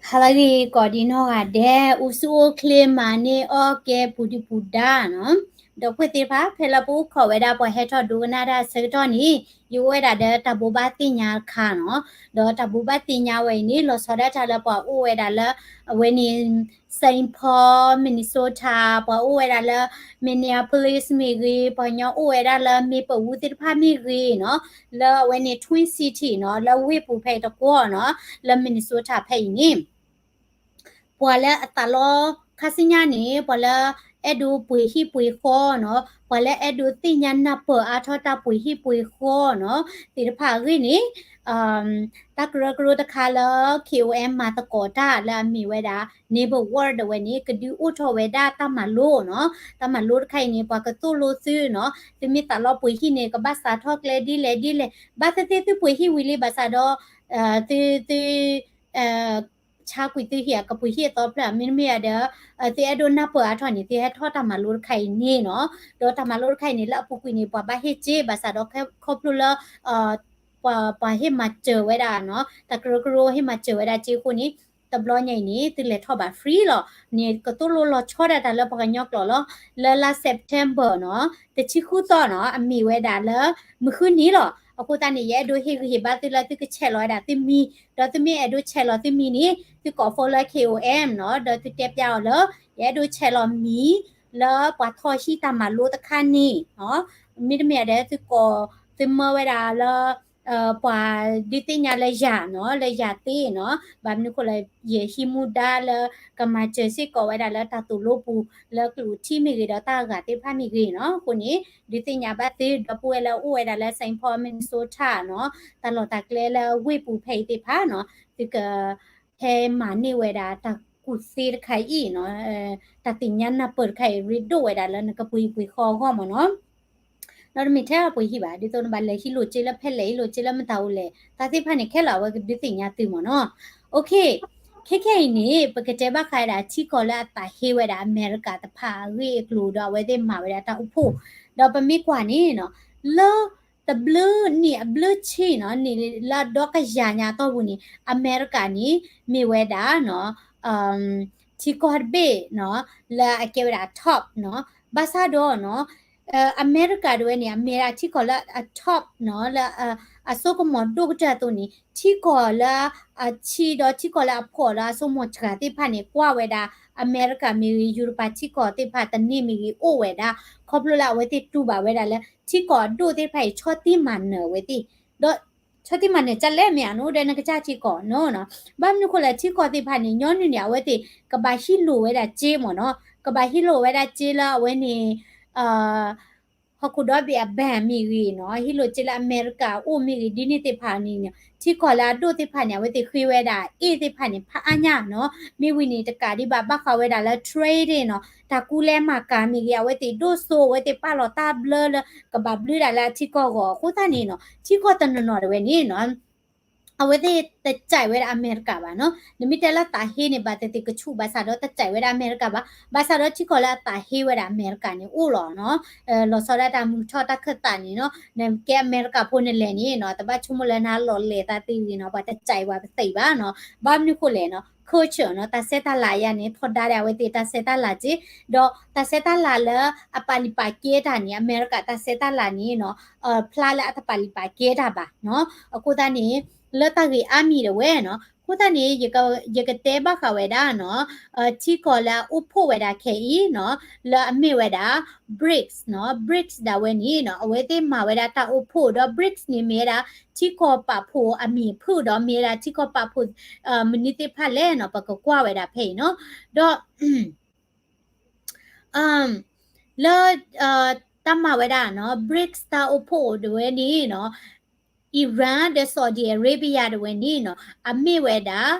ဟါလၢအဂ့ၤ ကိးဒံနီၢ်ဂၤဒဲး, အိၣ်ဆူၣ်အိၣ်ချ့ မၤန့ၢ်အီၣ်ကဲ ပူၤဒုၣ်ပူၤဒါနီၤ. ဒီပုၢ်ဝဲၢ်သ့ၣ်တဖၣ် ဖဲလၢပအိၣ်ခိးဝဲဒၣ် ပှၤဟဲထီၣ်ဒိကနၣ်တၢ်အဆၢကတီၢ်န့ၣ် ယအိၣ်ဝဲဒၣ်ဒီးတၢ်ဘိးဘၣ်သ့ၣ်ညါတခါနီၤ. ဒီးတၢ်ဘိးဘၣ်သ့ၣ်ညါဝဲအံၤန့ၣ် လီၤဆီဒၣ်တၢ်လၢပှၤအိၣ်ဝဲဒၣ်လၢ အဝဲန့ၣ် Saint Paul Minnesota, ပှၤအိၣ်ဝဲဒၣ်လၢ Minneapolis မ့ၢ်ဂ့ၤ, ပှၤကညီအိၣ်ဝဲဒၣ်လၢ Maplewood သ့ၣ်တဖၣ်မ့ၢ်ဂ့ၤနီၤ, လၢအဝဲန့ၣ် Twin City နီၤ, လၢဝ့ၢ်ပူၤဖဲအံၤတကွီၢ်နီၤ, လၢ Minnesota ဖဲအံၤန့ၣ် ပှၤလၢအသးလီခါဆူညါန့ၣ် ပှၤလၢအဲၣ်ဒိးပှ့ၤဟံၣ်ပှ့ၤဃီနီၤ, ပှၤလၢအဲၣ်ဒိးသ့ၣ်ညါနၢ်ပၢၢ်အါထီၣ်တၢ်ပှ့ၤဟံၣ်ပှ့ၤဃီနီၤ, သ့ၣ်တဖၣ်အဂ့ၢ်န့ၣ် တၢ်ကရၢကရိတခါလၢ K O M မၤသကိးတၢ်လၢအမ့ၢ်ဝဲဒၣ် Neighborhood ဒၣ်ဝဲန့ၣ် ကဒုးအိၣ်ထီၣ်ဝဲဒၣ်တၢ်မၤလိနီၤ. တၢ်မၤလိတခါအံၤန့ၣ် ပှၤကသိၣ်လိသုနီၤ, သုမ့ၢ်သးလီပှ့ၤဟံၣ်န့ၣ် ကဘၣ်စးထီၣ်ကျဲဒ်လဲၣ်ဒ်လဲၣ်, ဘၣ်သ့ၣ်သ့ၣ်သုပှ့ၤဟံၣ်ဝံၤလံဘၣ်ဆၣ်ဒီး သု သု ဆါကွံာ်သုဟံၣ်အကပှ့ၤဟံၣ်အသီဖျၢၣ် မ့တမ့ၢ်ဒီး သုအဲၣ်ဒိးနၢ်ပၢၢ်အါထီၣ်န့ၣ် သုဟဲထီၣ်တၢ်မၤလိတခါအံၤန့ၣ်နီၤ. ဒီးတၢ်မၤလိတခါအံၤန့ၣ် လၢအပူၤကွံာ်န့ၣ် ပှၤဘၣ်ဟ့ၣ်စ့ ဘၣ်ဆၣ်ဒီးခီဖျိလၢ ပှၤ ပှၤဟ့ၣ်မၤစၢၤဝဲဒၣ်နီၤ, တၢ်ကရၢကရိဟ့ၣ်မၤစၢၤဝဲဒၣ်စ့အဃိန့ၣ် တဘျီညါအံၤန့ၣ် သုလဲၤထီၣ်ဘၣ် free လီၤ. န့ၣ်ကသိၣ်လိလီၤဆီဒၣ်တၢ်လၢပှၤကညီကျိာ်လီၤ. လၢလါ September နီၤ တဆံဃုသီနီၤ အမ့ၢ်ဝဲဒၣ်လၢ မုၢ်ဃုနံၤလီၤ. အဃိသတးန့ၣ် ယအဲၣ်ဒိးဟ့ၣ်ဂံၢ်ဟ့ၣ်ဘါသုလၢသုကဆဲးလီၤဝဲဒၣ်သုမံၤ, ဒီးသုမ့ၢ်အဲၣ်ဒိးဆဲးလီၤသုမံၤန့ၣ် သုကိး phone လၢ K O M နီၤ, ဒီးသုတဲပျးအီၤလၢ ယအဲၣ်ဒိးဆဲးလီၤမံၤ လၢပှၤထီၣ်ဟံၣ်တၢ်မၤလိတခါန့ၣ်နီၤ, မ့တမ့ၢ်ဒီးသုကိး သုမၢဝဲဒၣ်လၢ ပှၤဒုးသ့ၣ်ညါလၢယၤနီၤ, လၢယၤသ့နီၤ, ဘၣ်မနုၤဃိလၢ ယဟံးမူဒါလၢ ကမၤစၢၤစ့ၢ်ကီးဝဲဒၣ်လၢတၢ်သိၣ်လိပူၤ လၢကျိၣ်ထံမ့ၢ်ဂ့ၤ ဒီးတၢ်ဂၤသ့ၣ်တဖၣ်မ့ၢ်ဂ့ၤနီၤ. အဃိန့ၣ် ဒုးသ့ၣ်ညါဘၣ်သု ဒီပုၢ်ဝဲၢ်လၢအအိၣ်ဝဲဒၣ်လၢ Saint Paul Minnesota နီၤ, တၢ်လီၢ်တၢ်ကျဲလၢဝ့ၢ်ပူၤဖဲအံၤသ့ၣ်တဖၣ်နီၤ, သုက ဟဲမၤန့ၢ်ဝဲဒၣ်တၢ်ကူၣ်သ့တခါအံၤနီၤ, တၢ်သ့ၣ်ညါနၢ်ပၢၢ်တခါအံၤ ရ့ဒိၣ်ဝဲဒၣ်လၢနကပှ့ၤပှ့ၤဃီအဂီၢ်မ့ၢ်နီၤ. ဒီးတမ့ၢ်ထဲပှ့ၤဟံၣ်ဘၣ်, ဒ်သိးနဘၣ်လဲၤဟံးလိာ်စ့လၢဖဲလဲၣ် ဟံးလိာ်စ့လၢမတၤအိၣ်လဲၣ်, တၢ်သ့ၣ်တဖၣ်န့ၣ် ခဲလၢာ်အဝဲကဒုးသ့ၣ်ညါသုမ့ၢ်နီၤ. Okay, ခဲခဲအံၤန့ၣ် ပကတဲဘၣ်ဃးဝဲဒၣ်ထံကီၢ်လၢအသးဟ့ဝဲဒၣ်အမဲရကၤတဖၣ်အဂ့ၢ်အကျိၤဒီးအဝဲသ့ၣ်မၤဝဲဒၣ်တၢ်အိၣ်ဖှိၣ်, ဒီးပမ့ၢ်ကွၢ်န့ၣ်နီၤ, လၢ တဘျုးနံၣ်အဘျုးဆံနီၤ, နံၣ်လၢဒီကယၤညါအတီၢ်ပူၤန့ၣ် အမဲရကၤန့ၣ် မ့ၢ်ဝဲဒၣ်နီၤ, ထံကီၢ်တဘ့ၣ်နီၤ, လၢအကဲဝဲဒၣ်အ top နီၤ, ဘၣ်ဆၣ်ဒီးနီၤ, အမဲရကၤဒၣ်ဝဲန့ၣ် အမ့ၢ်ဒၣ်ထံကီၢ်လၢအ top နီၤ, လၢအစိကမီၤဒိၣ်ကတၢၢ်အသိးန့ၣ် ထံကီၢ်လၢအဆံးဒီးထံကီၢ်လၢအဖှီၣ်လၢအစိကမီၤစှၤသ့ၣ်တဖၣ်န့ၣ် ကွၢ်ဝဲဒၣ် အမဲရကၤမ့ၢ်ဂ့ၤ ယူရပၤထံကီၢ်သ့ၣ်တဖၣ် တန့ၢ်မ့ၢ်ဂ့ၤ အိၣ်ဝဲဒၣ် ခီဖျိလၢအဝဲသ့ၣ်တူၢ်ဘၣ်ဝဲဒၣ်လၢ ထံကီၢ်အဒိၣ်သ့ၣ်တဖၣ်အံၤ ဆီၣ်တံၢ်မၤနၢၤအဝဲသ့ၣ်, ဒီး ဆီၣ်တံၢ်မၤနၢၤကလဲၣ်မ့ၢ်ဧါနီၤ ဒီးနကစၢ်ထံကီၢ်နီၤ, ဘၣ်မနုၤဃိလဲၣ် ထံကီၢ်သ့ၣ်တဖၣ်န့ၣ် ညီနုၢ်န့ၣ် အဝဲသ့ၣ် ကဘၣ်ဟံးလိာ်ဝဲဒၣ်စ့မ့ၢ်နီၤ, ကဘၣ်ဟံးလိာ်ဝဲဒၣ်စ့လၢအဝဲန့ၣ် ဟီၣ်ခိၣ်ဒီဘ့ၣ်အ bank မ့ၢ်ဂ့ၤနီၤ, ဟံးလိာ်စ့လၢအမဲရကၤအိၣ်မ့ၢ်ဂ့ၤ ဒ်န့ၣ်သ့ၣ်တဖၣ်န့ၣ် ထံကီၢ်လၢအဒိၣ်သ့ၣ်တဖၣ်န့ၣ် အဝဲသ့ၣ်ဃ့ဝဲဒၣ်အ့ၣ်သ့ၣ်တဖၣ်န့ၣ် ဖးအါညါနီၤ, မ့ၢ်ဝံၤန့ၣ် တကးဒံးဘၣ် ဘၣ်ဃးဝဲဒၣ်လၢ trade နီၤ, တၢ်ကူလဲမၤကၤမ့ၢ်ဂ့ၤ အဝဲသ့ၣ်ဒိၣ်စိ အဝဲသ့ၣ်ပာ်လီၤတၢ်ဘျၢလၢ ကဘၣ်ဘျုးဒၣ်လၢအထံကီၢ်အဂီၢ် အဃိသတးန့ၣ်နီၤ, ထံကီၢ်တနီၤနီၤဒၣ်ဝဲန့ၣ်နီၤ အဝဲသ့ၣ်တစဲးဝဲဒၣ်အမဲရကၤဘၣ်နီၤ, နမ့ၢ်တဲလၢသးဟ့န့ၣ် ဘၣ်သ့ၣ်သ့ၣ်ကဆူၣ် ဘၣ်ဆၣ်ဒီးတစဲးဝဲဒၣ်အမဲရကၤဘၣ်, ဘၣ်ဆၣ်ဒီးထံကီၢ်လၢအသးဟ့ဝဲဒၣ်အမဲရကၤန့ၣ်အိၣ်လီၤနီၤ, လီၤဆီဒၣ်တၢ်မုာ်ထီၣ်တၢ်ခၢၣ်သးန့ၣ်နီၤ, နကဲအမဲရကၤဖိနလဲၣ်န့ၣ်နီၤ, တဘၣ်ဆိကမိၣ်လၢနလီၤလဲၤသးသ့ဂ့ၤနီၤ, ပှၤတစဲးပှၤပသံးဘၣ်နီၤ, ဘၣ်မနုၤဃိလဲၣ်နီၤ, culture နီၤ, တၢ်ဆဲးတၢ်လၤယါန့ၣ် ထီဒါဒီးအဝဲသ့ၣ်တၢ်ဆဲးတၢ်လၤက့, ဒီးတၢ်ဆဲးတၢ်လၤလၢအပာ်လုၢ်ပာ်ကဲတၢ်န့ၣ် အမဲရကၤတၢ်ဆဲးတၢ်လၤန့ၣ်နီၤ ဖျါလၢအတပာ်လုၢ်ပာ်ကဲတၢ်ဘၣ်နီၤ, အဃိသတးန့ၣ် လၢတၢ်ဂ့ၢ်အါမံၤဒၣ်ဝဲနီၤ, အဃိသတးန့ၣ် ယကတဲဘၣ်ဃးဝဲဒၣ်နီၤ, ထံကီၢ်လၢအအိၣ်ဖှိၣ်ဝဲဒၣ်ခဲအံၤနီၤ, လၢအမ့ၢ်ဝဲဒၣ် BRICS နီၤ, BRICS ဒၣ်ဝဲန့ၣ်နီၤ, အဝဲသ့ၣ်မၤဝဲဒၣ်တၢ်အိၣ်ဖှိၣ်ဒီး BRICS န့ၣ်မ့ၢ်ဝဲဒၣ် ထံကီၢ်ပာ်ဖှိၣ်အမံၤဖုၣ်ဒီး မ့ၢ်ဝဲဒၣ်ထံကီၢ်ပာ်ဖှိၣ် မနုၤသ့ၣ်တဖၣ်လဲၣ်နီၤ, ပကကွၢ်ဝဲဒၣ်ဖဲအံၤနီၤ, ဒီး လၢ တၢ်မၤဝဲဒၣ်နီၤ BRICS တၢ်အိၣ်ဖှိၣ်ဒၣ်ဝဲန့ၣ်နီၤ, Iran ဒီး Saudi Arabia ဒၣ်ဝဲန့ၣ်နီၤ, အမ့ၢ်ဝဲဒၣ်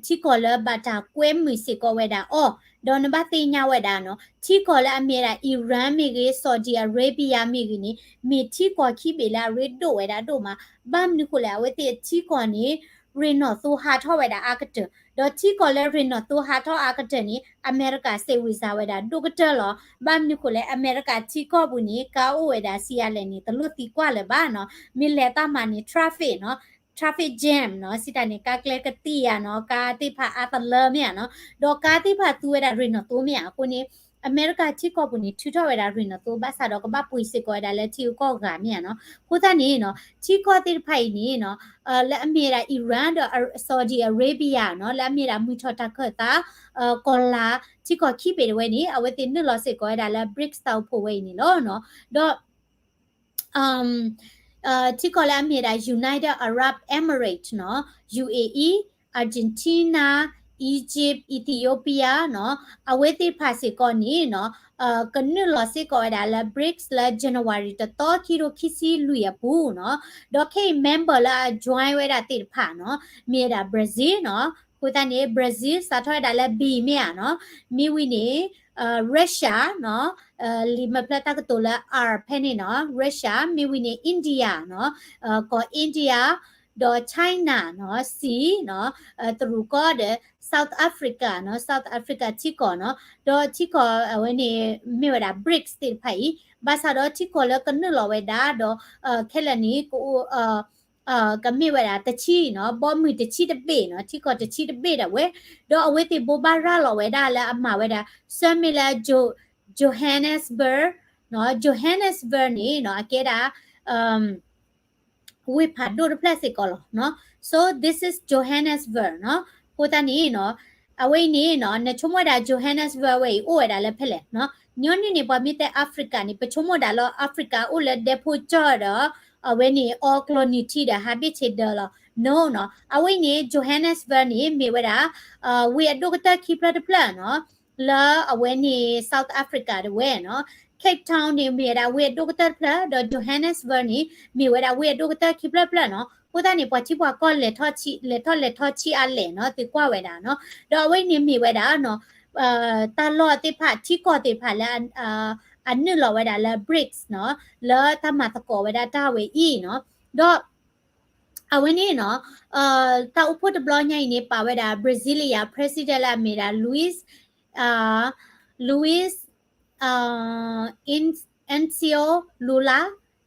ထံကီၢ်လၢဘၣ်တၢ်ကွဲမုာ်စ့ၢ်ကီးဝဲဒၣ်အီၤ, ဒီးနဘၣ်သ့ၣ်ညါဝဲဒၣ်နီၤ, ထံကီၢ်လၢအမ့ၢ်ဝဲဒၣ် Iran မ့ၢ်ဂ့ၤ Saudi Arabia မ့ၢ်ဂ့ၤန့ၣ် မ့ၢ်ထံကီၢ်ခံဘ့ၣ်လၢအရ့ဒိၣ်ဝဲဒၣ်ဒိၣ်မး, ဘၣ်မနုၤဃိလဲၣ် အဝဲသ့ၣ်ထံကီၢ်န့ၣ် ရ့နီၣ်သိဟးထီၣ်ဝဲဒၣ်အါကတၢၢ်, ဒီးထံကီၢ်လၢရ့နီၣ်သိဟးထီၣ်အါကတၢၢ်န့ၣ် အမဲရကၤစဲးဝံၤစၢ်ဝဲဒၣ်ဒိၣ်ကတၢၢ်လီၤ. ဘၣ်မနုၤဃိလဲၣ် အမဲရကၤထံကီၢ်ပူၤန့ၣ် ကါအိၣ်ဝဲဒၣ်ဆံးအါလဲၣ်န့ၣ် တလိၣ်သံကွၢ်လၢၤဘၣ်နီၤ, မ့ၢ်လဲၤတၢ်မၤန့ၣ် traffic နီၤ, traffic jam နီၤ, စံးတၢ်န့ၣ် ကါကျဲကသံၣ်ဧါနီၤ, ကါသ့ၣ်တဖၣ်အါသလၢမ့ၢ်ဧါနီၤ, ဒီးကါသ့ၣ်တဖၣ်သူဝဲဒၣ်ရ့ၣ်နီၣ်သိမ့ၢ်ဧါ, အဃိန့ၣ် အမဲရကၤထံကီၢ်ပူၤန့ၣ် ထုးထီၣ်ဝဲဒၣ်ရ့ၣ်နီၣ်သိ ဘၣ်ဆၣ်ဒီးကဘၣ်ပှ့ၤစ့ၢ်ကီးဝဲဒၣ်လၢထံဂုၤကီၢ်ဂၤမ့ၢ်ဧါနီၤ, အဃိသတးန့ၣ်နီၤ ထံကီၢ်သ့ၣ်တဖၣ်အံၤန့ၣ်နီၤ လၢအမ့ၢ်ဝဲဒၣ် Iran ဒီး Saudi Arabia နီၤ, လၢအမ့ၢ်ဝဲဒၣ်မုၢ်ထီၣ်တၢ်ခၢၣ်သး ကီၢ်လၤ ထံကီၢ်ခံဘ့ၣ်တဝဲန့ၣ် အဝဲသ့ၣ်နုာ်လီၤစ့ၢ်ကီးဝဲဒၣ်လၢ BRICS တၢ်အိၣ်ဖှိၣ်ဝဲအံၤန့ၣ်လီၤနီၤ, ဒီး ထံကီၢ်လၢအမ့ၢ်ဝဲဒၣ် United Arab Emirates နီၤ, U A E, Argentina, Egypt, Ethiopia နီၤ, အဝဲသ့ၣ်တဖၣ်စ့ၢ်ကီးန့ၣ်နီၤ ကနုာ်လီၤစ့ၢ်ကီးဝဲဒၣ်လၢ BRICS လၢ January တသီ ခံကထိခံဆံလွံၢ်အပူၤနီၤ, ဒီးခဲအံၤ member လၢအ join ဝဲဒၣ်သ့ၣ်တဖၣ်နီၤ မ့ၢ်ဝဲဒၣ် Brazil နီၤ, အဃိသတးန့ၣ် Brazil စးထီၣ်ဝဲဒၣ်လၢ B မ့ၢ်ဧါနီၤ, မ့ၢ်ဝံၤန့ၣ် Russia နီၤ, လံာ်မၢဖျၢၣ်တၢ်ကတိၤလၢ R ဖဲန့ၣ်နီၤ, Russia မ့ၢ်ဝံၤန့ၣ် India နီၤ, ကီၢ် India ဒီး China နီၤ, C နီၤ, တရူးကီၢ်ဒီး South Africa နီၤ, South Africa ထံကီၢ်နီၤ, ဒီးထံကီၢ်အဝဲန့ၣ် မ့ၢ်ဝဲဒၣ် BRICS သ့ၣ်တဖၣ်အံၤ, ဘၣ်ဆၣ်ဒီးထံကီၢ်လၢကနုာ်လီၤဝဲဒၣ်ဒီး ခဲလၢာ်န့ၣ် ကအိၣ် ကမ့ၢ်ဝဲဒၣ်တဆံနီၤ, ဘီမုၢ်တဆံတဘ့ၣ်နီၤ, ထံကီၢ်တဆံတဘ့ၣ်ဒၣ်ဝဲ, ဒီးအဝဲသ့ၣ်ဘိးဘၣ်ရၤလီၤဝဲဒၣ်လၢအမၤဝဲဒၣ် summit လၢ Johannesburg နီၤ, Johannesburg န့ၣ်နီၤ အကဲဒၣ် ဝ့ၢ်ဖးဒိၣ်တဖျၢၣ်စ့ၢ်ကီးလီၤနီၤ, so this is Johannesburg နီၤ, အဃိသတးန့ၣ်နီၤ အဝဲအံၤန့ၣ်နီၤ နဆိကမိၣ်ဝဲဒၣ် Johannesburg ဝဲအံၤအိၣ်ဝဲဒၣ်လၢဖဲလဲၣ်နီၤ, ညီနုၢ်န့ၣ် ပှၤမ့ၢ်တဲ Africa န့ၣ် ပဆိကမိၣ်ဒၣ်လၢ Africa အိၣ်လၢဒဲဖိကၠီၣ်ဒီး အဝဲန့ၣ် အီကျီနံၤထံဒီးဟးဘ့ၣ်ဆ့ဒၢလီၤ, no နီၤ, အဝဲအံၤန့ၣ် Johannesburg န့ၣ် မ့ၢ်ဝဲဒၣ် ဝ့ၢ်အဒိၣ်ကတၢၢ်ခံဖျၢၣ်တဖျၢၣ်နီၤ, လၢအဝဲန့ၣ် South Africa တဝဲနီၤ, Cape Town န့ၣ် မ့ၢ်ဝဲဒၣ်ဝ့ၢ်အဒိၣ်ကတၢၢ်တဖျၢၣ် ဒီး Johannesburg န့ၣ် မ့ၢ်ဝဲဒၣ်ဝ့ၢ်အဒိၣ်ကတၢၢ်ခံဖျၢၣ်တဖျၢၣ်နီၤ, အဃိသတးန့ၣ် ပှၤထံပှၤကီၢ်လဲၤထီၣ်လဲၤထီၣ်လဲၤထီၣ်ဆံးအါလဲၣ်နီၤ သုကွၢ်ဝဲဒၣ်နီၤ, ဒီးအဝဲအံၤန့ၣ်မ့ၢ်ဝဲဒၣ်နီၤ တၢ်လီၢ်သ့ၣ်တဖၣ် ထံကီၢ်သ့ၣ်တဖၣ်လၢ အနုာ်လီၤဝဲဒၣ်လၢ BRICS နီၤ, လၢတၢ်မၤသကိးဝဲဒၣ်တၢ်ဝဲအံၤနီၤ, ဒီး အဝဲန့ၣ်နီၤ တၢ်အိၣ်ဖှိၣ်တဘျီညါအံၤန့ၣ် ပာ်ဝဲဒၣ် Brazilian President လၢအမ့ၢ်ဒၣ် Luiz, Luiz Inacio Lula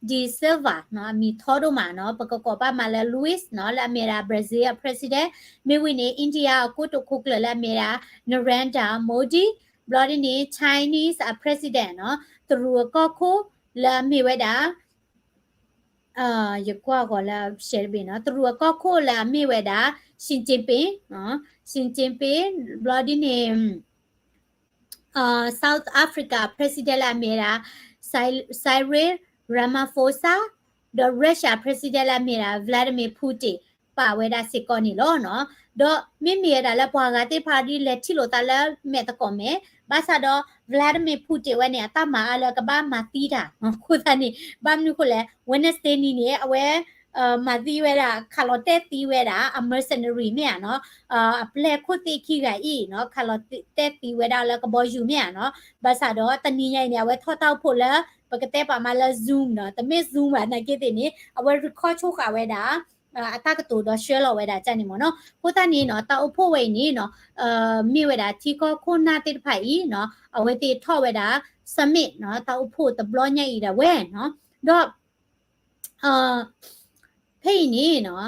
da Silva နီၤ, အမံၤထီဒိၣ်မးနီၤ, ပကကိးဘၣ်မးလၢ Luiz နီၤ, လၢအမ့ၢ်ဒၣ် Brazil အ President, မ့ၢ်ဝံၤန့ၣ် India အကိတိာ်ခိၣ်ကျၢၢ်လၢအမ့ၢ်ဒၣ် Narendra Modi, ဘျီဒ်န့ၣ် Chinese အ President နီၤ, တရူးအကီၢ်ခိၣ်လၢအမ့ၢ်ဝဲဒၣ် ယကွၢ်ဂီၤလၢ share တဘ့ၣ်နီၤ, တရူးအကီၢ်ခိၣ်လၢအမ့ၢ်ဝဲဒၣ် Xi Jinping, Xi Jinping, ဘျီဒ်န့ၣ် South Africa President လၢအမ့ၢ်ဝဲဒၣ် Cyril Ramaphosa, ဒီး Russia President လၢအမ့ၢ်ဝဲဒၣ် Vladimir Putin ပာ်ဝဲဒၣ်စ့ၢ်ကီးန့ၣ်လီၤနီၤ. ဒီးမ့မ့ၢ်ဝဲဒၣ်လၢပှၤဂၤသ့ၣ်တဖၣ်ဒ်လဲၤထံၣ်လိာ်သးလၢမဲာ်သကိးမဲာ်, ဘၣ်ဆၣ်ဒီး Vladimir Putin ဝဲန့ၣ် အတၢ်မၤအါလၢကဘၣ်မၤသံတၢ်နီၤ. အဃိသတးန့ၣ် ဘၣ်မနုၤဃိလဲၣ်, Wednesday နံၤန့ၣ် အဝဲ မၤသံဝဲဒၣ် ခးလီၤတဲာ်သံဝဲဒၣ် အ mercenary မ့ၢ်ဧါနီၤ, အပျဲၢ်ခိၣ်သ့ၣ်ခံဂၤအံၤနီၤ, ခးလီၤတဲာ်သံဝဲဒၣ်လၢကဘီယူၤမ့ၢ်ဧါနီၤ. ဘၣ်ဆၣ်ဒီးတနံၤညါအံၤန့ၣ် အဝဲထီၣ်တၢ်အိၣ်ဖှိၣ်လၢ ပကတဲပာ်မးလၢ Zoom နီၤ, တမ့ၢ် Zoom ဘၣ်နာ်က့သ့ၣ်န့ၣ် အဝဲ record ဆိဃာ်ဝဲဒၣ် အတၢ်ကတိၤဒီးဆှၢလီၤဝဲဒၣ်ကန့ၣ်မ့ၢ်နီၤ. အဃိသတးန့ၣ်နီၤ တၢ်အိၣ်ဖှိၣ်ဝဲအံၤန့ၣ်နီၤ မ့ၢ်ဝဲဒၣ်ထံကီၢ်ခိၣ်နၢ်သ့ၣ်တဖၣ်အံၤနီၤ အဝဲသ့ၣ်ထီၣ်ဝဲဒၣ် summit နီၤ, တၢ်အိၣ်ဖှိၣ်တဘျီညါအံၤဒၣ်ဝဲနီၤ. ဒီး ဖဲအံၤန့ၣ်နီၤ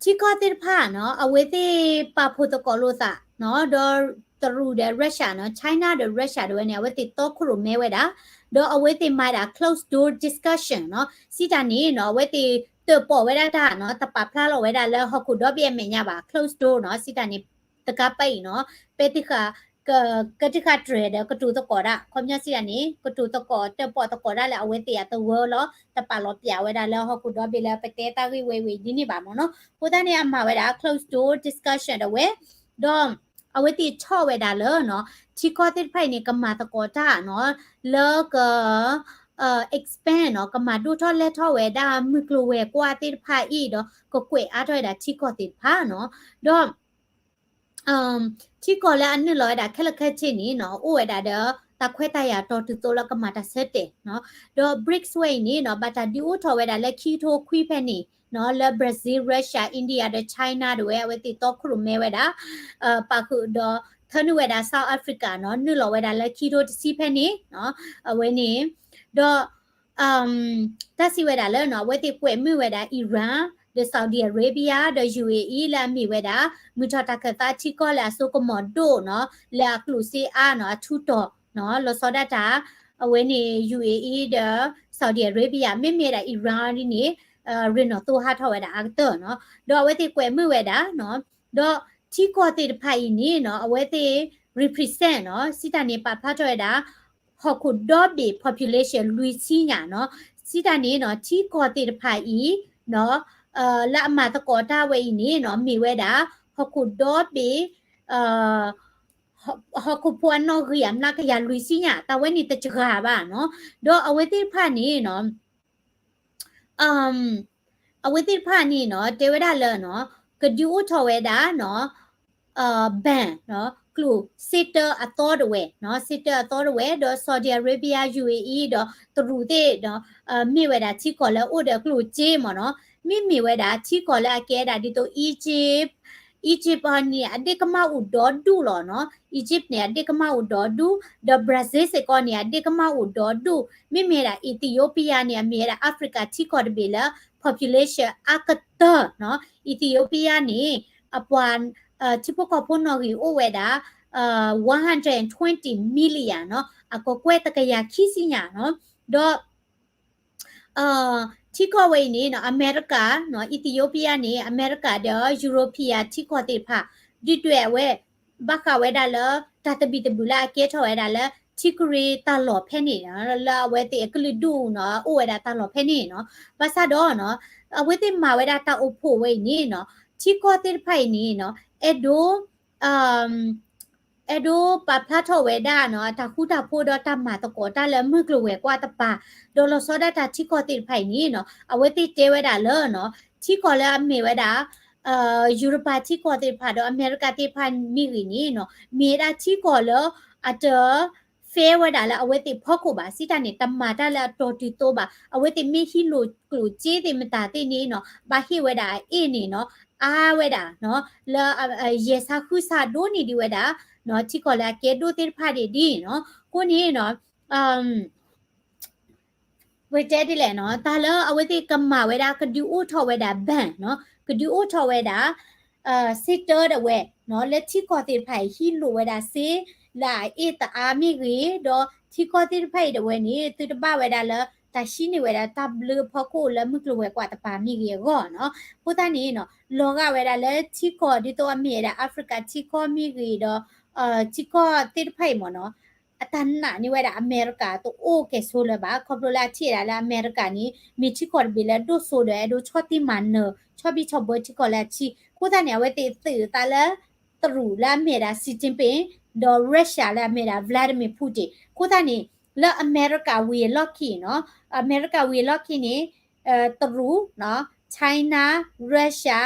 ထံကီၢ်သ့ၣ်တဖၣ်နီၤ အဝဲသ့ၣ်ပာ်ဖှိၣ်သကိးလိာ်သးနီၤ, ဒီးတရူးဒီး Russia နီၤ, China ဒီး Russia ဒၣ်ဝဲန့ၣ် အဝဲသ့ၣ်တီခိၣ်ရိၣ်မဲဝဲဒၣ်, ဒီးအဝဲသ့ၣ်မၤဒၣ် closed door discussion နီၤ, စံးတၢ်န့ၣ်နီၤ အဝဲသ့ၣ်တၢၣ်ပီၣ်ဝဲဒၣ်တၢ်နီၤ, တပာ်ဖျါလီၤဝဲဒၣ်လၢဟီၣ်ခိၣ်ဒီဘ့ၣ်အမဲာ်ညါဘၣ်, closed door နီၤ, စံးတၢ်န့ၣ် တကးပၢ်အံၤနီၤ ပဲတဃာ် က ကတဃာ်တြဲၤဒီးကတိၤသကိးဒၣ်, ခီပညီစံးတၢ်န့ၣ် ကတိၤသကိး တၢၣ်ပီၣ်သကိးဒၣ်လၢအဝဲသ့ၣ်အသဝီလီၤ, တပာ်လီၤပၠးဝဲဒၣ်လၢဟီၣ်ခိၣ်ဒီဘ့ၣ်လၢပတဲတၢ်ဂ့ၢ်ဝဲဝဲဒ်န့ၣ်ဘၣ်မ့ၢ်နီၤ. အဃိသတးန့ၣ် အမၤဝဲဒၣ် closed door discussion ဒၣ်ဝဲ, ဒီး အဝဲသ့ၣ်ထီၣ်ဝဲဒၣ်လၢနီၤ ထံကီၢ်သ့ၣ်တဖၣ်အံၤန့ၣ် ကမၤသကိးတၢ်နီၤ လၢက expand နီၤ ကမၤဒိၣ်ထီၣ်လဲၢ်ထီၣ်ဝဲဒၣ် မုၢ်ကျိၤဝဲၤကွာ်သ့ၣ်တဖၣ်အံၤဒီး ကကွဲးအါထီၣ်ဝဲဒၣ်ထံကီၢ်သ့ၣ်တဖၣ်နီၤ. ဒီး ထံကီၢ်လၢအနုာ်လီၤဝဲဒၣ်ခဲလၢာ်ခဲဆ့န့ၣ်နီၤ အိၣ်ဝဲဒၣ်ဒီး တၢ်ခွဲးတၢ်ယာ်တီၢ်တုၤသိးလၢကမၤတၢ်ဆၢတဲာ်နီၤ. ဒီး BRICS ဝဲအံၤန့ၣ်နီၤ ဘၣ်တၢ်ဒုးအိၣ်ထီၣ်ဝဲဒၣ်လၢခံကထိခွံဖဲန့ၣ်နီၤ လၢ Brazil, Russia, India ဒီး China ဒၣ်ဝဲ အဝဲသ့ၣ်တီခိၣ်ရိၣ်မဲဝဲဒၣ် ပာ်ဃုာ်ဒီး ထၢနုာ်ဝဲဒၣ် South Africa နီၤ နုာ်လီၤဝဲဒၣ်လၢခံကထိတဆံဖဲန့ၣ်နီၤ အဝဲန့ၣ် ဒီး တၢ်စံးဝဲဒၣ်လၢနီၤ အဝဲသ့ၣ်ကွဲးမုာ်ဝဲဒၣ် Iran ဒီး Saudi Arabia ဒီး ယူဢေအံ လၢအမ့ၢ်ဝဲဒၣ် မုၢ်ထီၣ်တၢ်ခၢၣ်သးထံကီၢ်လၢအစိကမီၤဒိၣ်နီၤ လၢအကျိၣ်စ့အါနီၤ အထူးတီၤနီၤ လီၤဆီဒၣ်တၢ် အဝဲန့ၣ် ယူဢေအံ ဒီး Saudi Arabia မ့မ့ၢ်ဝဲဒၣ် Iran ဒ်န့ၣ် ရ့ၣ်နီၣ်သိဟးထီၣ်ဝဲဒၣ်အါကတၢၢ်နီၤ ဒီးအဝဲသ့ၣ်ကွဲးမုာ်ဝဲဒၣ်နီၤ ဒီးထံကီၢ်သ့ၣ်တဖၣ်အံၤန့ၣ်နီၤ အဝဲသ့ၣ် represent နီၤ စံးတၢ်န့ၣ် ပာ်ဖျါထီၣ်ဝဲဒၣ် ဟီၣ်ခိၣ်ဒီဘ့ၣ် population လွံၢ်ဆံညါနီၤ စံးတၢ်န့ၣ်နီၤ ထံကီၢ်သ့ၣ်တဖၣ်အံၤနီၤ လၢအမၤသကိးတၢ်ဝဲအံၤန့ၣ်နီၤ မ့ၢ်ဝဲဒၣ် ဟီၣ်ခိၣ်ဒီဘ့ၣ် ဟီၣ်ခိၣ်ဖိအနီၣ်ဂံၢ်အမျးကယၤလွံၢ်ဆံညါ တၢ်ဝဲန့ၣ်တစှၤဘၣ်နီၤ ဒီးအဝဲသ့ၣ်တဖၣ်န့ၣ်နီၤ အဝဲသ့ၣ်တဖၣ်န့ၣ်နီၤ တဲဝဲဒၣ်လၢနီၤ ကဒုးအိၣ်ထီၣ်ဝဲဒၣ်နီၤ ban နီၤ ကျိၣ်စ့တၢအသီတဝဲနီၤ စ့တၢအသီတဝဲ ဒီး Saudi Arabia ယူၢ်အ့အံ ဒီးတရူးသ့ၣ်ဒီး မ့ၢ်ဝဲဒၣ်ထံကီၢ်လၢအအိၣ်ဒီးကျိၣ်စ့မ့ၢ်နီၤ မ့မ့ၢ်ဝဲဒၣ်ထံကီၢ်လၢအကဲဒၣ်ဒ်သိး Egypt Egypt န့ၣ် အဒ့ၣ်ကမၣ်အိၣ်ဒီဒူၣ်လီၤနီၤ Egypt န့ၣ် အဒ့ၣ်ကမၣ်အိၣ်ဒီဒူၣ် ဒီး Brazil စ့ၢ်ကီးန့ၣ် အဒ့ၣ်ကမၣ်အိၣ်ဒီဒူၣ် မ့မ့ၢ်ဒၣ် Ethiopia န့ၣ် အမ့ၢ်ဝဲဒၣ် Africa ထံကီၢ်တဘ့ၣ်လၢ population အါကတၢၢ်နီၤ Ethiopia န့ၣ် အပှၤ ထံဖိကီၢ်ဖိနီၣ်ဂံၢ်အိၣ်ဝဲဒၣ် one hundred twenty million နီၤ အကကွဲၢ်တကယၤခံဆံညါနီၤ ဒီး ထံကီၢ်ဝဲအံၤန့ၣ်နီၤ အမဲရကၤ Ethiopia န့ၣ် အမဲရကၤဒီး European ထံကီၢ်သ့ၣ်တဖၣ် ဒုၣ်ဒွဲၣ်အဝဲ ဘၣ်ဃးဝဲဒၣ်လၢ တၢ်သဘံၣ်သဘုၣ်လၢအကဲထီၣ်ဝဲဒၣ်လၢ ထံကရံၣ်တၢ်လီၢ်ဖဲန့ၣ် လၢအဝဲသ့ၣ်အကလုာ်ဒူၣ်နီၤ အိၣ်ဝဲဒၣ်တၢ်လီၢ်ဖဲန့ၣ်နီၤ ဘၣ်ဆၣ်ဒီးနီၤ အဝဲသ့ၣ်မၤဝဲဒၣ်တၢ်အိၣ်ဖှိၣ်ဝဲအံၤန့ၣ်နီၤ ထံကီၢ်သ့ၣ်တဖၣ်အံၤန့ၣ်နီၤ အဲၣ်ဒိး အဲၣ်ဒိးပာ်ဖျါထီၣ်ဝဲဒၣ်နီၤ အတၢ်ဃူတၢ်ဖိးဒီးတၢ်မၤသကိးတၢ်လၢမုၢ်ကျိၤဝဲၤကွာ်တပၤ ဒီးလီၤဆီဒၣ်တၢ်ထံကီၢ်သ့ၣ်တဖၣ်အံၤန့ၣ်နီၤ အဝဲသ့ၣ်တဲဝဲဒၣ်လၢနီၤ ထံကီၢ်လၢအမ့ၢ်ဝဲဒၣ် ယူရပၤထံကီၢ်သ့ၣ်တဖၣ်ဒီးအမဲရကၤသ့ၣ်တဖၣ်မ့ၢ်ဂ့ၤန့ၣ်နီၤ မ့ၢ်ဝဲဒၣ်ထံကီၢ်လၢအတ fair ဝဲဒၣ်လၢအဝဲသ့ၣ်ဖီခိၣ်ဘၣ် စံးတၢ်န့ၣ် တမၤတၢ်လၢအတီၤတုၤသိဘၣ် အဝဲသ့ၣ်မ့ၢ်ဟံးလိာ်ကျိၣ်စ့သ့ၣ်မတၤသ့ၣ်န့ၣ်နီၤ ဘၣ်ဟ့ၣ်ဝဲဒၣ်အအ့ၣ်န့ၣ်နီၤ အါဝဲဒၣ်နီၤ လၢ ယဲၢ်ဆါဃုဆါဒိၣ်န့ၢ်ဒံးဝဲဒၣ်နီၤ ထံကီၢ်လၢအကဲဒိၣ်သ့ၣ်တဖၣ်ဒ်န့ၣ်နီၤ အဃိန့ၣ်နီၤ ပတဲဒ်လဲၣ်နီၤ တၢ်လၢအဝဲသ့ၣ်ကမၤဝဲဒၣ် ကဒုးအိၣ်ထီၣ်ဝဲဒၣ် ban နီၤ ကဒုးအိၣ်ထီၣ်ဝဲဒၣ် စ့တၢတဝဲနီၤ လၢထံကီၢ်သ့ၣ်တဖၣ်အံၤ ဟံးလိာ်ဝဲဒၣ်စ့ လၢအအ့ၣ်တအါမ့ၢ်ဂ့ၤ ဒီးထံကီၢ်သ့ၣ်တဖၣ်အံၤတဝဲန့ၣ် သုတဘၣ်ဝဲဒၣ်လၢ တၢ်ဟံးန့ၢ်ဝဲဒၣ်တၢ်ဘျၢဖီခိၣ်လၢမုၢ်ကျိၤဝဲၤကွာ်တပၤမ့ၢ်ဂ့ၤအဂီၢ်နီၤ အဃိသတးန့ၣ်နီၤ လီၤဂာ်ဝဲဒၣ်လၢထံကီၢ်ဒ်သိးအမ့ၢ်ဝဲဒၣ် Africa ထံကီၢ်မ့ၢ်ဂ့ၤဒီး ထံကီၢ်သ့ၣ်တဖၣ်အံၤမ့ၢ်နီၤ အတၢ်နာ်န့ၢ်ဝဲဒၣ်အမဲရကၤတအိၣ်ကဲဆိလၢၤဘၣ် ခီဖျိလၢအထံၣ်ဝဲဒၣ်လၢအမဲရကၤန့ၣ် မ့ၢ်ထံကီၢ်တဘ့ၣ်လၢအဒိၣ်စိဒီး အဲၣ်ဒိးဆီၣ်တံၢ်မၤနၢၤ ဆီၣ်ဘံၣ်ဆီၣ်ဘၢထံကီၢ်လၢအထံ အဃိသတးန့ၣ် အဝဲသ့ၣ်သုးအသးလၢ တရူးလၢအမ့ၢ်ဝဲဒၣ် Xi Jinping ဒီး Russia လၢအမ့ၢ်ဝဲဒၣ် Vladimir Putin အဃိသတးန့ၣ် လၢအမဲရကၤဝံၤအလီၢ်ခံနီၤ အမဲရကၤဝံၤအလီၢ်ခံန့ၣ် တရူး China Russia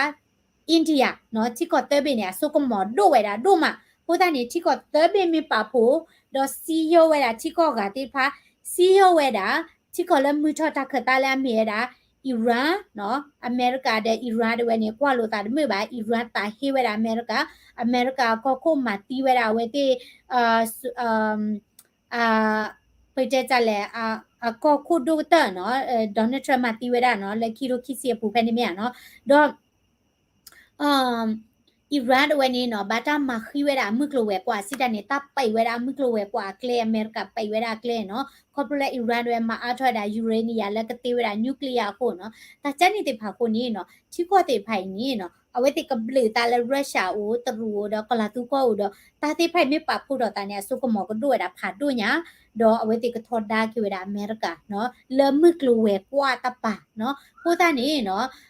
India နီၤ ထံကီၢ်သၢဘ့ၣ်န့ၣ် အစိကမီၤဒိၣ်ဝဲဒၣ်ဒိၣ်မး အဃိသတးန့ၣ် ထံကီၢ်သၢဘ့ၣ်မ့ၢ်ပာ်ဖှိၣ် ဒီးစံယိၣ်ဝဲဒၣ်ထံကီၢ်ဂၤသ့ၣ်တဖၣ် စံယိၣ်ဝဲဒၣ် ထံကီၢ်လၢမုၢ်ထီၣ်တၢ်ခၢၣ်သးလၢအမ့ၢ်ဝဲဒၣ် Iran နီၤ အမဲရကၤဒီး Iran တဝဲန့ၣ် ကွၢ်လိာ်သးတမုာ်ဘၣ် Iran သးဟ့ဝဲဒၣ်အမဲရကၤ အမဲရကၤအကီၢ်ခိၣ်မၤသံဝဲဒၣ်အဝဲသ့ၣ် ပတဲတၢ်လဲၣ် အကီၢ်ခိၣ်ဒိၣ်ကတၢၢ်နီၤ Donald Trump မၤသံဝဲဒၣ်နီၤ လၢခံထိခံဆံအပူၤဖဲန့ၣ်မ့ၢ်ဧါနီၤ ဒီး Iran တဝဲန့ၣ်နီၤ ဘၣ်တၢ်မၤဃံဝဲဒၣ်အမုၢ်ကျိၤဝဲၤကွာ် စံးတၢ်န့ၣ် တၢ်ပဲာ်ဝဲဒၣ်အမုၢ်ကျိၤဝဲၤကွာ်အကျဲ အမဲရကၤပဲာ်ဝဲဒၣ်အကျဲနီၤ ခီဖျိလၢ Iran တဝဲမၤအါထီၣ်ဝဲဒၣ် uranium လၢကသ့ဝဲဒၣ် nuclear အဃိနီၤ တၢ်ကန့ၣ်သ့ၣ်တဖၣ်အဃိန့ၣ်နီၤ ထံကီၢ်သ့ၣ်တဖၣ်အံၤန့ၣ်နီၤ အဝဲသ့ၣ်ကဘျုးသးလၢ Russia အိၣ် တရူးအိၣ်ဒီးကီၤလၤသူကီၢ်အိၣ်ဒီး တၢ်သ့ၣ်တဖၣ်အံၤမ့ၢ်ပာ်ဖှိၣ်ထီၣ်သးန့ၣ် အစိကမီၤကဒိၣ်ဝဲဒၣ်ဖးဒိၣ်ညါ ဒီးအဝဲသ့ၣ်ကထီဒါက့ၤဝဲဒၣ်အမဲရကၤနီၤ လၢမုၢ်ကျိၤဝဲၤကွာ်တပၤနီၤ အဃိသတးန့ၣ်နီၤ ထံ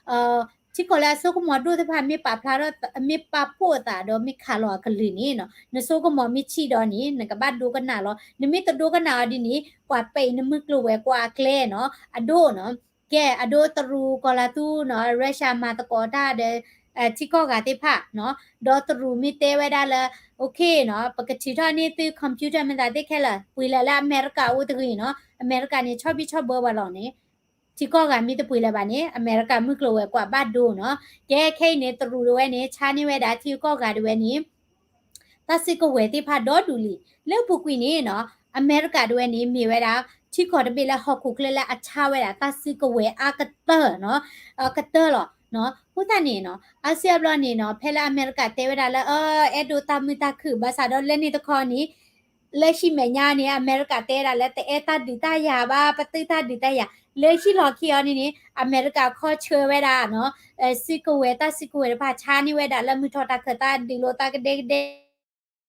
ကီၢ်လၢအစိကမီၤဒိၣ်သ့ၣ်တဖၣ် မ့ၢ်ပာ်ဖျါထီၣ် မ့ၢ်ပာ်ဖှိၣ်အသးဒီးမ့ၢ်ခးလီၤအကလုၢ်န့ၣ်နီၤ နစိကမီၤမ့ၢ်ဆံးဒီးန့ၣ် နကဘၣ်ဒိကနၣ်လီၤ နမ့ၢ်တဒိကနၣ်အီၤဒ်န့ၣ် ပှၤပဲာ်နမုၢ်ကျိၤဝဲၤကွာ်အကျဲနီၤ အဒိနီၤ ကဲ အဒိတရူးကီၤလၤသူနီၤ Russia မၤသကိးတၢ်ဒီး ထံကီၢ်ဂၤသ့ၣ်တဖၣ်နီၤ ဒီးတရူးမ့ၢ်တဲဝဲဒၣ်လၢ okay နီၤ ပကထုးထီၣ်န့ၢ်သု computer မ့ၢ်သးသ့ၣ်ခဲလၢာ် ပှ့ၤလၢလၢအမဲရကၤအိၣ်တဂ့ၤနီၤ အမဲရကၤန့ၣ် ဆီၣ်ဘံၣ်ဆီၣ်ဘၢပှၤလီၤန့ၣ် ထံကီၢ်ဂၤမ့ၢ်တပှ့ၤလၢၤဘၣ်န့ၣ် အမဲရကၤမုၢ်ကျိၤဝဲၤကွာ်ဘၣ်ဒိနီၤ ကဲခဲအံၤန့ၣ် တရူးတဝဲန့ၣ် ဆါန့ၢ်ဝဲဒၣ်ထံကီၢ်ဂၤတဝဲန့ၣ် တၢ်စုကဝဲၤသ့ၣ်တဖၣ်ဒီဒူၣ်လံ လၢအပူၤကွံာ်န့ၣ်နီၤ အမဲရကၤတဝဲန့ၣ် မ့ၢ်ဝဲဒၣ် ထံကီၢ်တဘ့ၣ်လၢဟီၣ်ခိၣ်ချၢလၢအဆါဝဲဒၣ်တၢ်စုကဝဲၤအါကတၢၢ်နီၤ ကတၢၢ်လီၤ အဃိသတးန့ၣ်နီၤ အါစုအါဘျီန့ၣ်နီၤ ဖဲလၢအမဲရကၤတဲဝဲဒၣ်လၢ အဲၣ်ဒိးတၢ်မုာ်တၢ်ခုၣ် ဘၣ်ဆၣ်ဒီးလၢန့ၣ်တခီန့ၣ် လၢဟံၣ်မဲာ်ညါန့ၣ် အမဲရကၤတဲဝဲဒၣ်လၢ တအဲၣ်တၢ်ဒုးတၢ်ယၤဘၣ် ပသုတၢ်ဒုးတၢ်ယၤ လၢဟံၣ်လီၢ်ခံအီၤန့ၣ်န့ၣ် အမဲရကၤခီဆၢဝဲဒၣ်နီၤ စုကဝဲၤ တၢ်စုကဝဲၤတဖၣ်ဆါန့ၢ်ဝဲဒၣ်လၢမုၢ်ထီၣ်တၢ်ခၢၣ်သးဒုးလိာ်သးကဒဲကဒဲ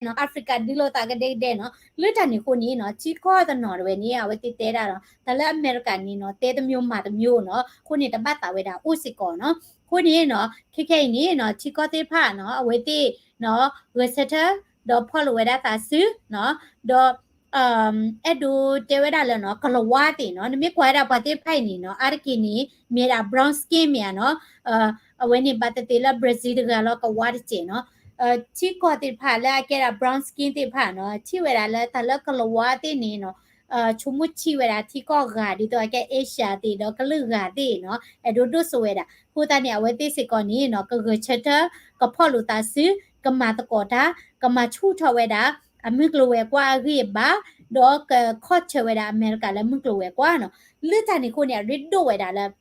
နီၤ Africa ဒုးလိာ်သးကဒဲကဒဲနီၤ လၢတၢ်န့ၣ်အဃိန့ၣ်နီၤ ထံကီၢ်တနီၤတဝဲန့ၣ် အဝဲသ့ၣ်တဲဒၣ်ဒီး တၢ်လၢအမဲရကၤန့ၣ်နီၤ တဲတမျိုးမၤတမျိုးနီၤ အဃိန့ၣ် တဘၣ်သးဝဲဒၣ်အိၣ်စ့ၢ်ကီးနီၤ အဃိန့ၣ်နီၤ ခဲခဲအံၤန့ၣ်နီၤ ထံကီၢ်သ့ၣ်တဖၣ်နီၤ အဝဲသ့ၣ်နီၤ ဂဲၤဆၢထၢၣ် ဒီးဖီၣ်လိာ်ဝဲဒၣ်သးစုနီၤ ဒီး အဲၣ်ဒိးတဲဝဲဒၣ်လၢနီၤ ကလၤဝါသ့ၣ်နီၤ နမ့ၢ်ကွၢ်ဝဲဒၣ်ပှၤသ့ၣ်တဖၣ်အံၤန့ၣ်နီၤ အါတက့ၢ်န့ၣ် မ့ၢ်ဝဲဒၣ် brown skin မ့ၢ်ဧါနီၤ အဝဲန့ၣ်ဘၣ်သ့ၣ်သ့ၣ်လၢ Brazil တဂၤလီၤ ကဝါတစဲးနီၤ ထံကီၢ်သ့ၣ်တဖၣ်လၢအကဲဒၣ် brown skin သ့ၣ်တဖၣ်နီၤ ထံၣ်ဝဲဒၣ်လၢတၢ်လၢကလၤဝါသ့ၣ်န့ၣ်နီၤ ဆိကမိၣ်ထံၣ်ဝဲဒၣ်ထံကီၢ်ဂၤ ဒ်သိးအကဲ Asia သ့ၣ်ဒီးကလုာ်ဂၤသ့ၣ်နီၤ အဲၣ်ဒိးဒိၣ်စိဝဲဒၣ် အဃိသတးန့ၣ် အဝဲသ့ၣ်စ့ၢ်ကီးန့ၣ်နီၤ ကဂဲၤဆၢထၢၣ် ကဖီၣ်လိာ်သးစု ကမၤသကိးတၢ် ကမၤဆူၣ်ထီၣ်ဝဲဒၣ် အမုၢ်ကျိၤဝဲၤကွာ်အဂံၢ်အဘါ ဒီးကခီၣ်ဆၢဝဲဒၣ်အမဲရကၤလၢမုၢ်ကျိၤဝဲၤကွာ်နီၤ လၢတၢ်န့ၣ်အဃိန့ၣ် အရ့ဒိၣ်ဝဲဒၣ်လၢ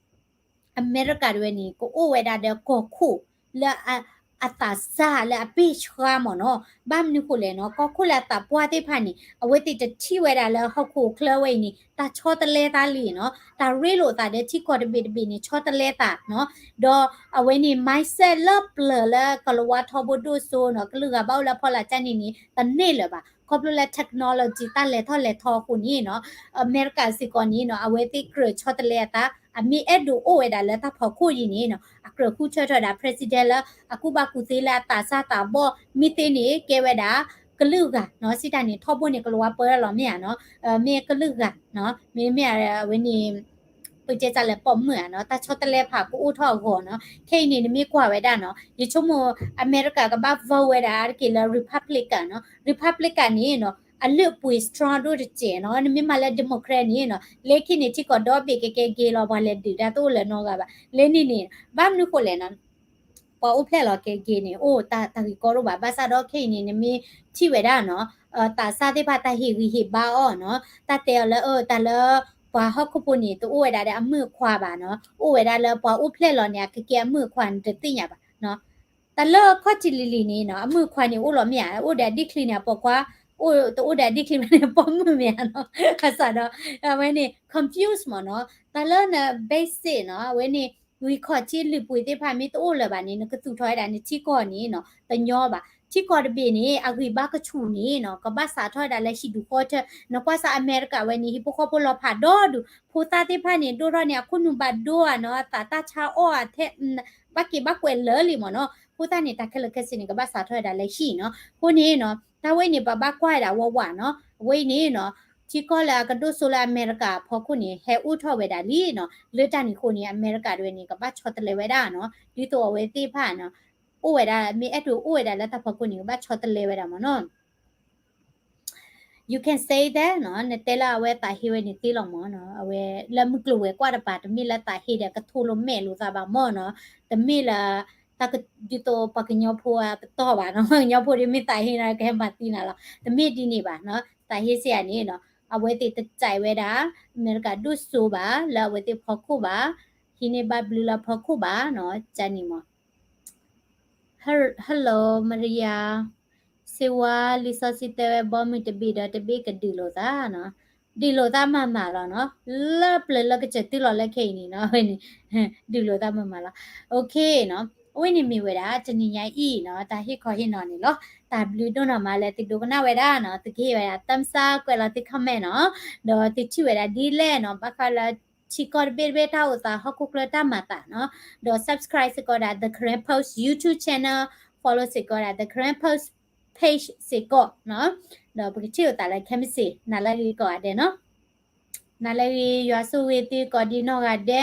အမဲရကၤတဝဲန့ၣ် ကအိၣ်ဝဲဒၣ်ဒီးကီၢ်ခိၣ်လၢ အသးစၢ်လၢအပ့ၢ်ဆှါမ့ၢ်နီၤ ဘၣ်မနုၤဃိလဲၣ်နီၤ ကီၢ်ခိၣ်လၢအသးပှၢ်သ့ၣ်တဖၣ်န့ၣ် အဝဲသ့ၣ်တထံၣ်ဝဲဒၣ်လၢဟီၣ်ခိၣ်ချၢဝဲအံၤန့ၣ် တၢ်ဆီတလဲသးလံနီၤ တၢ်ရ့လိာ်သးဒီးထံကီၢ်တဘ့ၣ်တဘ့ၣ်န့ၣ် ဆီတလဲသးနီၤ ဒီးအဝဲန့ၣ် mindset လၢပျၢၤလၢကလၤဝါထီဘိဒိၣ်စိနီၤ ကလုာ်ဂၤဘၣ်အိၣ်လၢအဖီလာ်ကၢ်န့ၣ်န့ၣ် တန့ၢ်လၢၤဘၣ် ခီဖျိလၢ technology တၢ်လဲၤထီၣ်လဲၤထီအဃိန့ၣ်နီၤ အမဲရကၤစ့ၢ်ကီးန့ၣ်နီၤ အဝဲသ့ၣ်ကြၢးဆီတလဲအသး အမ့ၢ်အဲၣ်ဒိးအိၣ်ဝဲဒၣ်လၢတၢ်ဖီခိၣ်အံၤန့ၣ်နီၤ အကြၢးဃုထၢထီၣ်ဝဲဒၣ် president လၢအကူၣ်ဘၣ်ကူၣ်သ့လၢအသးစၢ်သးဘီၣ် မ့ၢ်သ့န့ၣ် ကဲဝဲဒၣ် ကလုာ်ဂၤနီၤ စံးတၢ်န့ၣ် ထီဘိန့ၣ် ကလၤဝါပၢလီၤမ့ၢ်ဧါနီၤ မ့ၢ်ကလုာ်ဂၤနီၤ မ့မ့ၢ်အဝဲန့ၣ် ပကတဲတၢ်လဲၤပိာ်မုၣ်ဧါနီၤ တၢ်ဆီတလဲဖးကအိၣ်ထီၣ်အဂီၢ်နီၤ ခဲအံၤန့ၣ် နမ့ၢ်ကွၢ်ဝဲဒၣ်နီၤ ယဆိကမိၣ် အမဲရကၤကဘၣ် vote ဝဲဒၣ်အါတက့ၢ်လၢ Republican နီၤ Republican န့ၣ်နီၤ အလုၢ်အပှ့ၤ strong ဒိၣ်တစဲးနီၤ နမ့ၢ်မၤလၢ Democrat န့ၣ်နီၤ လၢခံန့ၣ် ထံကီၢ်ဒီဘ့ၣ်ကဲကဲ gay လီၤ ပှၤလဲၤဒုးတၢ်တအိၣ်လၢၤနီတဂၤဘၣ် လၢန့ၣ်န့ၣ် ဘၣ်မနုၤဃိလဲၣ်နီၤ ပှၤအိၣ်ဖျဲၣ်လီၤကဲ gay န့ၣ် အိၣ်တၢ်ဂ့ၢ်ကီတအိၣ်ဘၣ် ဘၣ်ဆၣ်ဒီးခဲအံၤန့ၣ် နမ့ၢ်ထံၣ်ဝဲဒၣ်နီၤ သးစၢ်သ့ၣ်တဖၣ်တၢ်ဟ့ၣ်ဂံၢ်ဟ့ၣ်ဘါအီၤနီၤ တၢ်တဲအီၤလၢ တၢ်လၢ ပှၤဟီၣ်ခိၣ်ဖိန့ၣ် တအိၣ်ဝဲဒၣ်ဒီးအမုၣ်အခွါဘၣ်နီၤ အိၣ်ဝဲဒၣ်လၢပှၤအိၣ်ဖျဲၣ်လီၤန့ၣ် အကကဲအမုၣ်အခွါန့ၣ် တသ့ၣ်ညါဘၣ်နီၤ တၢ်လၢခီၣ်ထံးလံၤလံၤန့ၣ်နီၤ အမုၣ်အခွါန့ၣ်အိၣ်လီၤမ့ၢ်ဧါ အိၣ်ဒီးအဒံၣ်ချံန့ၣ် အပိာ်ခွါ အိၣ်တအိၣ်ဒီးအဒံၣ်ချံဘၣ်န့ၣ် အပိာ်မုၣ်မ့ၢ်ဧါနီၤ ဘၣ်ဆၣ်ဒီး အဝဲန့ၣ် confuse မ့ၢ်နီၤ တၢ်လၢန basic နီၤ အဝဲန့ၣ် ဂံၢ်ခီၣ်ထံလုၢ်ပှ့ၤသ့ၣ်တဖၣ်မ့ၢ်တအိၣ်လၢၤဘၣ်န့ၣ် နကသူၣ်ထီၣ်ဝဲဒၣ်နထံကီၢ်န့ၣ်နီၤ တညီဘၣ် ထံကီၢ်တဘ့ၣ်န့ၣ် အဂံၢ်ဘါကဆူၣ်န့ၣ်နီၤ ကဘၣ်စးထီၣ်ဝဲဒၣ်လၢဟံၣ်ဒူၣ်ဃီထၢ နကွၢ်စးအမဲရကၤဝဲန့ၣ် ဟံၣ်ဖိဃီဖိလီၤဖးဒီဒူၣ် ဖိသၣ်သ့ၣ်တဖၣ်န့ၣ် ဒိၣ်ထီၣ်န့ၣ် အခိၣ်နူာ်ဘၣ်ဒိဧါနီၤ အသးတၢ်ဆါအီၣ်အထဲ ဘၣ်က့ၤဘၣ်ကွဲးလၢာ်လံမ့ၢ်နီၤ အဃိသတးန့ၣ် တၢ်ခဲလၢာ်ခဲဆ့န့ၣ် ကဘၣ်စးထီၣ်ဝဲဒၣ်လၢဟံၣ်နီၤ အဃိန့ၣ်နီၤ တၢ်ဝဲအံၤန့ၣ် ပဘၣ်ကွၢ်ဝဲဒၣ်ဝးဝးနီၤ အဝဲအံၤန့ၣ်နီၤ ထံကီၢ်လၢအကဒိၣ်စိလၢအမဲရကၤအဖီခိၣ်န့ၣ် ဟဲအိၣ်ထီၣ်ဝဲဒၣ်လံနီၤ လၢတၢ်န့ၣ်အဃိန့ၣ် အမဲရကၤတဝဲန့ၣ် ကဘၣ်ဆီတလဲဝဲဒၣ်နီၤ ဒ်သိးအဝဲသ့ၣ်တဖၣ်နီၤ အိၣ်ဝဲဒၣ် မ့ၢ်အဲၣ်ဒိးအိၣ်ဝဲဒၣ်လၢတၢ်ဖီခိၣ်န့ၣ် ကဘၣ်ဆီတလဲဝဲဒၣ်မ့ၢ်နီၤ You can say that နီၤ နတဲလၢအဝဲသးဟ့ဝဲန့ၣ်သ့လီၤမ့ၢ်နီၤ အဝဲလၢမုၢ်ကျိၤဝဲၤကွာ်တပၤ တမ့ၢ်လၢသးဟ့ဒီးကထိလိာ်မဲာ်လိာ်သးဘၣ်မ့ၢ်နီၤ တမ့ၢ်လၢ တၢ်ကဒ်သိးပှၤကညီဖိအပတီၢ်ဘၣ်နီၤ ကညီဖိဒ်မ့ၢ်သးဟ့နီၤ ကဟဲမၤသံနၤလီၤ တမ့ၢ်ဒ်န့ၣ်ဘၣ်နီၤ သးဟ့စ့ၢ်ဧါန့ၣ်နီၤ အဝဲသ့ၣ်တစဲးဝဲဒၣ် အမဲရကၤဒိၣ်စိဘၣ် လၢအဝဲသ့ၣ်ဖီခိၣ်ဘၣ် ဟံးန့ၢ်ဘၣ်ဘျုးလၢအဖီခိၣ်ဘၣ်နီၤ ကန့ၣ်မ့ၢ် Hel- Hello Maria စ့ဝါ လံာ်စီဆှံတဲဝဲ ဘီမုၢ်တဘ့ၣ်ဒီးတဘ့ၣ်ကဒုးလိာ်သးနီၤ ဒုးလိာ်သးမၤမၤလီၤနီၤ လၢပျၢၤလၢကစၢၢ်တုၤလီၤလၢခဲအံၤန့ၣ်နီၤ ဝဲန့ၣ် ဒုးလိာ်သးမၤမၤလီၤ OK နီၤ အဝဲန့ၣ်မ့ၢ်ဝဲဒၣ် တနံၤညါအံၤနီၤ တၢ်ဟ့ၣ်ခီဟ့ၣ်နီၤန့ၣ်လီၤ တၢ်ဘျုးဒိၣ်နီၢ်မးလၢသုဒိကနၣ်ဝဲဒၣ်နီၤ သုကဟ့ၣ်ဝဲဒၣ် thumbs up ကွဲးလီၤသု comment နီၤ ဒီးသုထံၣ်ဝဲဒၣ်ဒ်လဲၣ်နီၤ ဘၣ်ဃးလၢ ထံကီၢ်တဘ့ၣ်တဘ့ၣ်တၢ်အိၣ်သးဟီၣ်ခိၣ်ချၢတၢ်မၤသးနီၤ ဒီး subscribe စ့ၢ်ကီးဒၣ် The Karen Post YouTube channel follow စ့ၢ်ကီးဒၣ် The Karen Post page စ့ၢ်ကီးနီၤ ဒီးပကထံၣ်လိာ်သးလၢခဲမုၢ်ဆ့ၣ် နၤလၢအဂ့ၤကိးဂၤဒဲးနီၤ နၤလၢအဂ့ၤ ယွၤဆိၣ်ဂ့ၤသုကိးဒံနီၢ်ဂၤဒဲး